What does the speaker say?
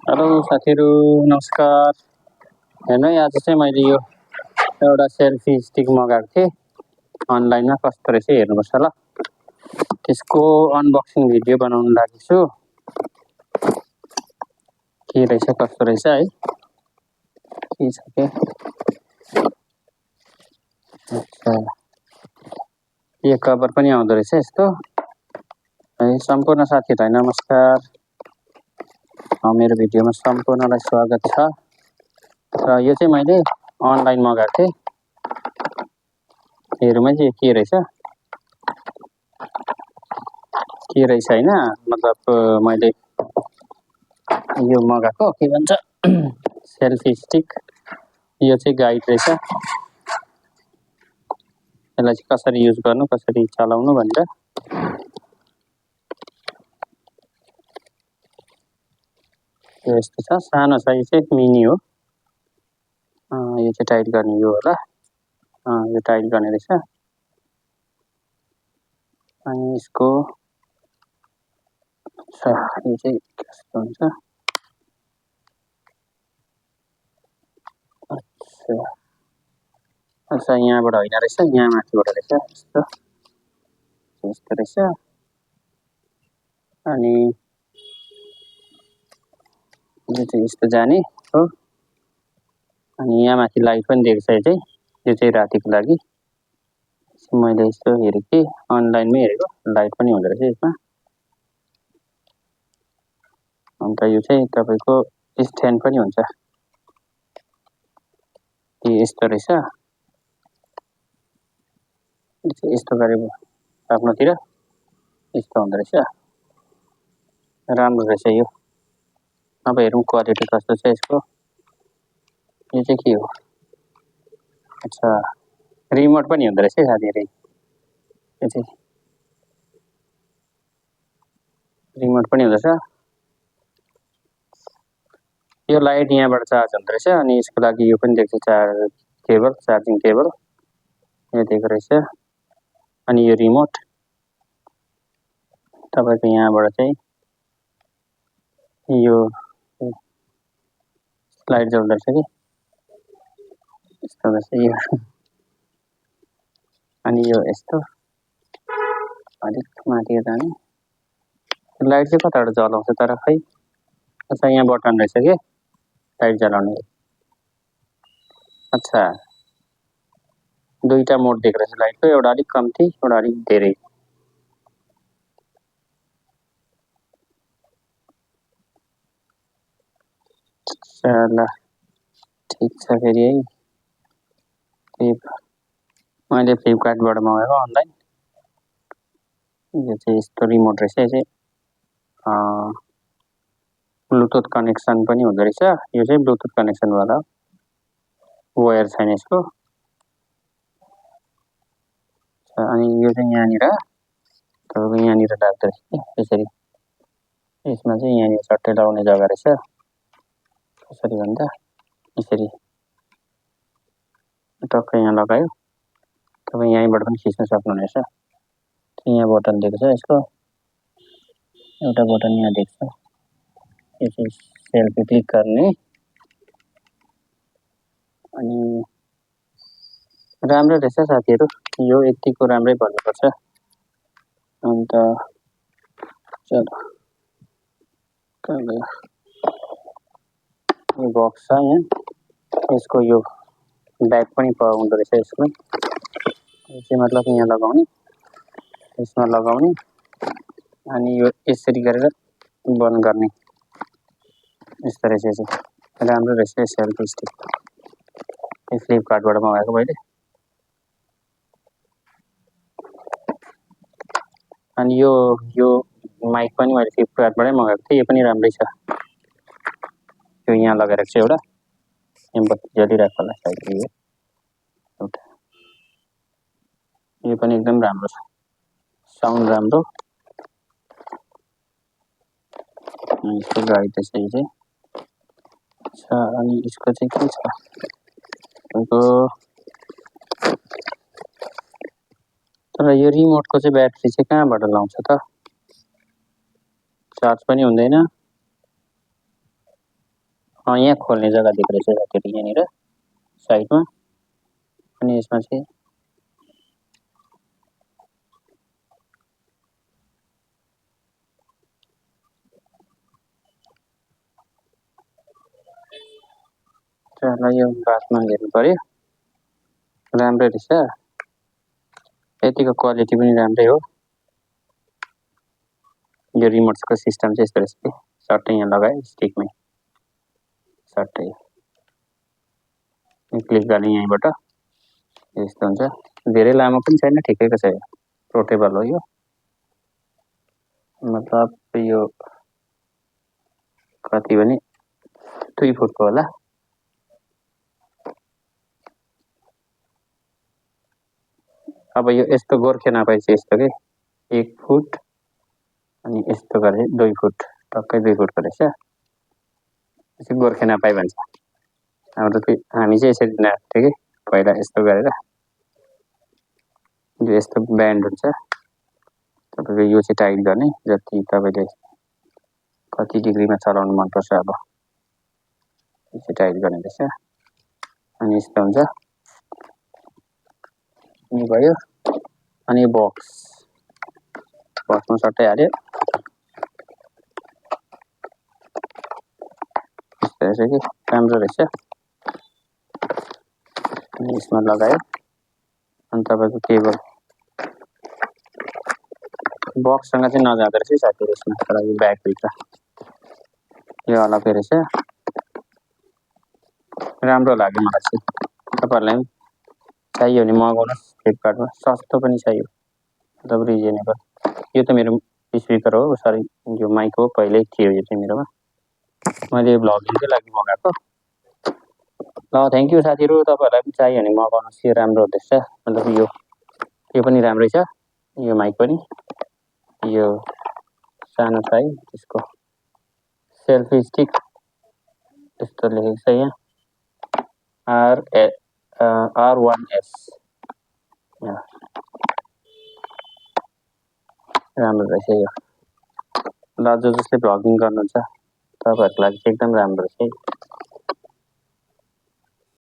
Hello साथीहरू, नमस्कार। हेर्नु है, आज चाहिँ मैले यो एउटा सेल्फी स्टिक मगाएको थिएँ अनलाइनमा। कस्तो रहेछ हेर्नुपर्छ ल। त्यसको अनबक्सिङ भिडियो बनाउन लागेको छु। के रहेछ कस्तो रहेछ है, के छ के। अच्छा, यो कभर पनि आउँदो रहेछ यस्तो है। सम्पूर्ण साथीहरूलाई नमस्कार। मेरो भिडियोमा सम्पूर्णलाई स्वागत छ। र यो चाहिँ मैले अनलाइन मगाएको थिएँ। हेरौँ है के रहेछ हैन। मतलब मैले यो मगाएको के भन्छ सेल्फी स्टिक। यो चाहिँ गाइड रहेछ, यसलाई चाहिँ कसरी युज गर्नु, कसरी चलाउनु भनेर। यस्तो छ, सानो छ, यो चाहिँ मिनी हो। यो चाहिँ टाइट गर्ने यो होला। यो टाइट गर्ने रहेछ। अनि यसको यो चाहिँ कस्तो हुन्छ। अच्छा, यहाँबाट होइन रहेछ, यहाँ माथिबाट रहेछ। यस्तो रहेछ। अनि यो चाहिँ यस्तो जाने हो। अनि यहाँ माथि लाइट पनि दिएको छ। यो चाहिँ रातिको लागि। मैले यस्तो हेरेको थिएँ, अनलाइनमै हेरेको, लाइट पनि हुँदो रहेछ यसमा। अन्त यो चाहिँ तपाईँको स्ट्यान्ड पनि हुन्छ। यस्तो रहेछ। यस्तो गरे आफ्नोतिर यस्तो हुँदो रहेछ। राम्रो रहेछ यो। अब हेरौँ क्वालिटी कस्तो छ यसको। यो चाहिँ के हो? अच्छा, रिमोट पनि हुँदो रहेछ साथीहरू। यो चाहिँ रिमोट पनि हुँदो रहेछ। यो लाइट यहाँबाट चार्ज हुँदो रहेछ। अनि यसको लागि यो पनि दिएको छ, चार्जिङ केबल यो दिएको रहेछ। अनि यो रिमोट तपाईँको यहाँबाट चाहिँ यो लाइट जल्दो रहेछ कि यस्तो रहेछ यो। अनि यो यस्तो अलिक माथि जाने लाइट चाहिँ कताबाट जलाउँछ तर खै। अच्छा, यहाँ बटन रहेछ कि लाइट जलाउने। अच्छा, दुईटा मोड दिएको रहेछ लाइटको, एउटा अलिक कम्ती, एउटा अलिक धेरै। ल ठिक छ। फेरि है, मैले फ्लिपकार्टबाट मगाएको अनलाइन। यो चाहिँ यस्तो रिमोट रहेछ। यो चाहिँ ब्लुटुथ कनेक्सन पनि हुँदो रहेछ। यो चाहिँ ब्लुटुथ कनेक्सनवाला, वायर छैन यसको। अनि यो चाहिँ यहाँनिर तपाईँको यहाँनिर राख्दो रहेछ यसरी। यसमा चाहिँ यहाँनिर चट्टै लगाउने जग्गा रहेछ। कसरी भन्दा यसरी टक्कै यहाँ लगायो, तपाईँ यहीँबाट पनि खिच्न सक्नुहुनेछ। यहाँ बटन दिएको छ यसको, एउटा बटन यहाँ दिएको छ। यो चाहिँ सेल्फी क्लिक गर्ने। अनि राम्रो रहेछ साथीहरू, यो यतिको राम्रै भन्नुपर्छ। अन्त चलो यो बक्स छ यहाँ। यसको यो ब्याग पनि पाउँदो रहेछ यसमा। यो चाहिँ मतलब यहाँ लगाउने, यसमा लगाउने, अनि यो यसरी गरेर बन्द गर्ने। यस्तो रहेछ। यो चाहिँ राम्रो रहेछ सेल्फी स्टिक। यो फ्लिपकार्टबाट मगाएको मैले। अनि यो माइक पनि मैले फ्लिपकार्टबाटै मगाएको थिएँ। यो पनि राम्रै छ। यो यहाँ लगाएर चाहिँ एउटा यहाँ बत्ती जलिरहेको होला सायद। यो एउटा यो पनि एकदम राम्रो छ, साउन्ड राम्रो। यसको गाइड रहेछ यो चाहिँ। अच्छा, अनि यसको चाहिँ के छ तपाईँको, तर यो रिमोटको चाहिँ ब्याट्री चाहिँ कहाँबाट लाउँछ त? चार्ज पनि हुँदैन। यहाँ खोल्ने जग्गा दिएको रहेछ साथीहरू यहाँनिर साइडमा। अनि यसमा चाहिँ यो बातमा हेर्नु पर्यो, राम्रै रहेछ। यतिको क्वालिटी पनि राम्रै हो। यो रिमोट्सको सिस्टम चाहिँ यस्तो रहेछ कि सट्टै यहाँ लगायो स्टिकमै सट्टै क्लिक गर्ने यहीँबाट यस्तो हुन्छ। धेरै लामो पनि छैन, ठिकैको छ। यो पोर्टेबल हो। यो मतलब यो कति भने 2 फुटको होला। अब यो यस्तो गोर्खे नपाएपछि यस्तो के 1 फुट अनि यस्तो गरेर 2 फुट, टक्कै 2 फुटको रहेछ। यसो गोर्खे नपाए भन्छ। हाम्रो त हामी चाहिँ यसरी नाप्थ्यो कि पहिला यस्तो गरेर। यो यस्तो ब्यान्ड हुन्छ, तपाईँको यो चाहिँ टाइट गर्ने जति तपाईँले कति डिग्रीमा चलाउनु मनपर्छ। अब यो चाहिँ टाइट गर्ने रहेछ। अनि यस्तो हुन्छ। अनि भयो। अनि बक्समा सट्टै हाल्यो। यस्तो रहेछ कि राम्रो रहेछ। अनि यसमा लगायो। अनि तपाईँको केबल बक्ससँग चाहिँ नजाँदो रहेछ साथीहरू यसमा, तर यो ब्यागभित्र यो अलग्गै रहेछ। राम्रो लाग्यो मलाई चाहिँ। तपाईँहरूलाई पनि चाहियो भने मगाउनुहोस् फ्लिपकार्टमा, सस्तो पनि छ यो, मतलब रिजनेबल। यो त मेरो स्पिकर हो, सरी यो माइक हो, पहिल्यै थियो यो चाहिँ मेरोमा। मैले भ्लगिङकै लागि मगाएको। ल थ्याङ्क यू साथीहरू, तपाईँहरूलाई पनि चाहियो भने मगाउनुहोस्, यो राम्रो हुँदैछ। मतलब यो पनि राम्रै छ, यो माइक पनि। यो सानो छ है, त्यसको सेल्फी स्टिक यस्तो लेखेको छ यहाँ R1S। राम्रो रहेछ यो। ल जसले भ्लगिङ गर्नुहुन्छ तपाईँहरूको लागि चाहिँ एकदम राम्रो रहेछ है।